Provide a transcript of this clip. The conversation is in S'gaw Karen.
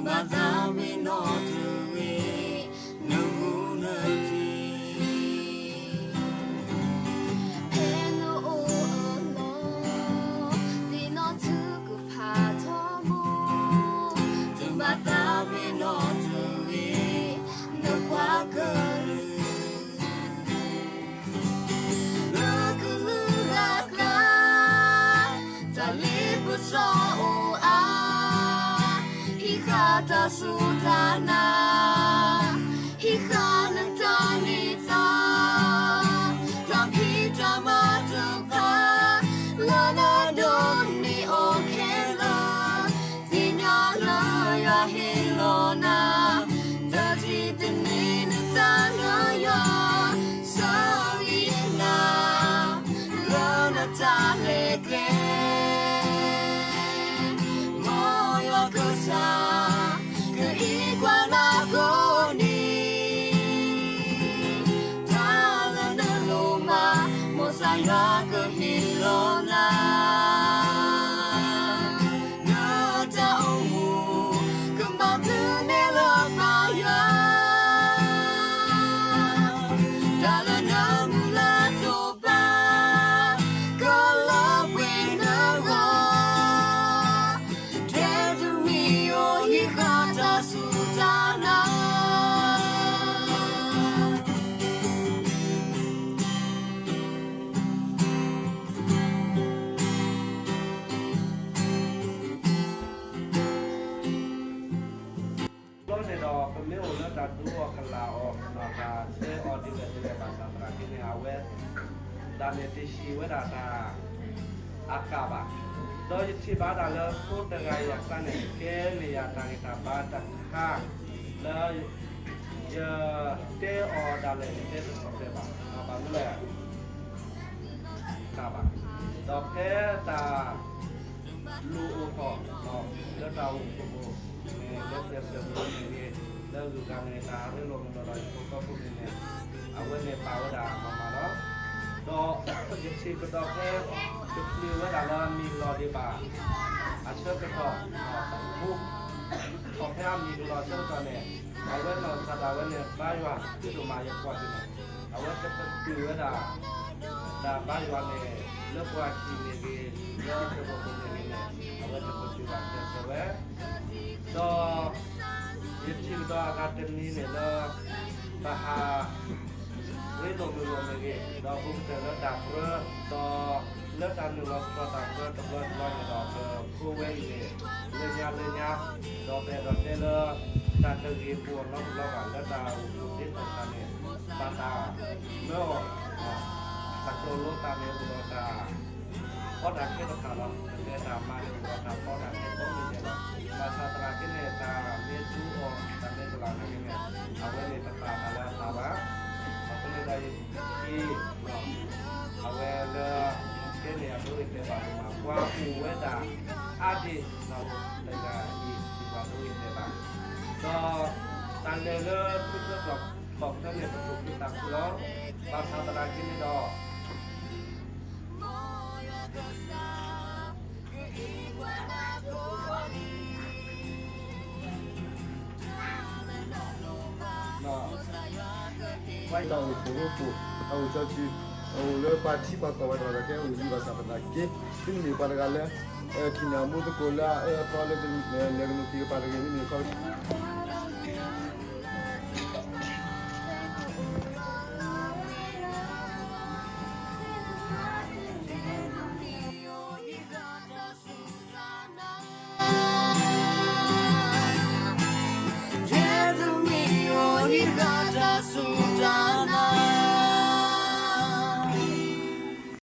ဘၣ်သးမ့ၢ်နီၢ်တဂ့ၤ, နမူနတံၤ, ဖဲနအိၣ်အလီၢ်, သ့ၣ်နီၣ်ထုကဖၣ်ထီဘိ, တဘၣ်သးမ့ၢ်နီၢ်တဂ့ၤ, နပှၤကလုာ် လၢကလုာ်အကျါ, တၢ်လ့ပစီအိၣ်အါ, ဟံးဃာ်တၢ်စူၢ်တၢ်နာ်, ဟံးဃာ်နတၢ်န့ၢ်သါ, တၢ်ဖံးတၢ်မၤတဖၣ်, လၢနဒိးန့ၢ်အီၤခဲလၢာ်, သ့ၣ်ညါလၢယွၤဟ့ၣ်လီၤနၤ, တၢ်တံတန့ၢ်နသးလၢယွၤ, ဆၢဂ့ၤနၤ, လၢနတၢ်လဲၤကျဲ, မ်ယွၤကစၢ်, ကအံးကွၢ်နၤကိးနံၤ, တၢ်လၢနလိၣ်မး, မ်စၢ်ယွၤကဟ့ၣ်လီၤနၤ နတၢ်အိၣ်မူ, ကမၤသန့ၤလၢပၢ်ယွၤ, တၢ်လၢနမုၢ်လၢ်တအိၣ်ဘၣ်, ကလၢပှဲၤနဂီၢ်, ဒဲတမံၤအိၣ် ဟံးဃာ်တၢ်စူၢ်တၢ်နာ် ဘျီန့ၣ်ဒီး ပမ့ၢ်အိၣ်လၢတၢ်ဒိအီၤကလာ်အီၤ တၢ်တဲအီၤဒ်လဲၣ်ဒ်လဲၣ်ဘၣ်ဆၣ်သနာ်က့န့ၣ် အဝဲဒၣ်န့ၣ် တဟံးဝဲဒၣ်တၢ်အဃၣ်ဘၣ်. ဒီးယထံၣ်ဘၣ်ဒၣ်လၢဖိတဂၤအံၤအကျါန့ၣ် ကဲန့ၢ်ယၤတၢ်ဂံၢ်တၢ်ဘါတခါ လၢ ယတဲအီၤဒၣ်လဲာ် ယတဲတဆီၣ်ထွဲဘၣ် ဘၣ်မနုၤလဲၣ် တဘၣ်. ဒီးဖဲတၢ်လူၤအိၣ်ထီၣ် လၢတၢ်အိၣ်ဖှိၣ်န့ၣ် လၢကျဲးစၢးပူၤန့ၣ်ဂ့ၤ, လၢဂုၤဂၤန့ၣ် တၢ်ရ့လိာ်မုာ်လိာ်ဒီးယဖိကီၢ်ဖိန့ၣ်န့ၣ် အဝဲန့ၣ်ပာ်ဝဲဒၣ်မၤမၤလီၤ. ဒီးယထံၣ်ကဒီးဖဲ တချုးဝဲဒၣ်လၢအမံၤလီၤဒံးဘၣ် အဆၢကတီၢ် ဒီးဖဲအမံၤကလီၤဆၢကတီၢ်န့ၣ် အဝဲနီၢ်ကစၢ်ဒၣ်ဝဲန့ၣ် ဘါယွၤ ဒိၣ်ဒိၣ်မး ယကွၢ်ဒ်န့ၣ် အဝဲကပတုာ်ဝဲဒၣ် တၢ်ဘါယွၤန့ၣ် လၢပှၤဟံၣ်န့ၣ်ဂ့ၤ လၢဟံၣ်ဖိဃီဖိန့ၣ်ဂ့ၤန့ၣ် အဝဲကပတုာ်ဘၣ်ကျဲးစၢးဝဲ ဒီး ယထံၣ်ကဒီးအဂၤတမံၤန့ၣ်လၢ ဘၣ်ဟး ရ့လိာ်မုာ်လိာ်မ့ၢ်ဂ့ၤ, ဒီးအိၣ်ကတၢၢ်လၢတၢ်ပြၢ, ဒီးလၢတၢ်နုာ်လီၤထီၣ်တၢ်ပြၢတဘျီတဘျီန့ၣ်ဒီး ပဖိဝဲအံၤန့ၣ် လၢညါလၢညါ, ဒီးပအဲၣ်ဒိးတဲလၢ တၢ်တဂ့ၤပူၤအီၤနီတဘျီဘၣ် လၢတၢ်အိၣ်ဖှိၣ်သ့တၢ်ဆါန့ၣ် ဘၣ်တၢ်မၢအီၤ, တၢ်ကၠီလိတၢ်န့ၣ်အိၣ်ဒီးတၢ် ဖီတၢ်ခဲတဖၣ်လီၤ. ပတဲတၢ်မၤန့ၣ်အိၣ်ဒီးတၢ်ဖီတၢ်ခဲကိးမံၤဒဲးလီၤ. ဘၣ်ဆၣ်သနာ်က့န့ၣ် တၢ်မ့ၢ်သူအီၤ တၢ်မ့ၢ်တလၢ်နာ်က့န့ၣ် အဝဲန့ၣ်တပာ်တၢ်လၢအသးဘၣ်. အဃိန့ၣ်ဒီးယထံၣ် အဝဲလၢ ကဲန့ၣ်အဒိဂ့ၤတဲာ်ဘၣ်မး ပှၤအိၣ်ဝဲဒၣ်အါဒံး တဂၤအံၤစံးပှၤဒိဂ့ၤတဲာ်ဘၣ် ဒီးတၢ်လဲၤလၢထံချၢကီၢ်ချၢန့ၣ် ပသူၣ်ခုသးခုလီၤ. ဘၣ်ဆၣ်သနာ်က့န့ၣ်ဒီး တၢ်အိၣ်ဖှိၣ်အိၣ်ဖှိၣ် တၢ်အိၣ်စီဆှံ အိၣ်လၢပှၤထံပှၤကီၢ်ဝဲတဂၤကဲအိၣ်ဒံးဘၣ်ဆၣ်သနာ်က့ သုမ့ၢ်ပှၤတဂၤလၢ ထံၣ်န့ၢ်ပှၤတဂၤလၢ ထံၣ်န့ၢ်အမူသကိးလၢအအၢအသီလၢကလဲၤကနူၤက့ၤကပၤတဂ့ၤန့ၣ်ခီ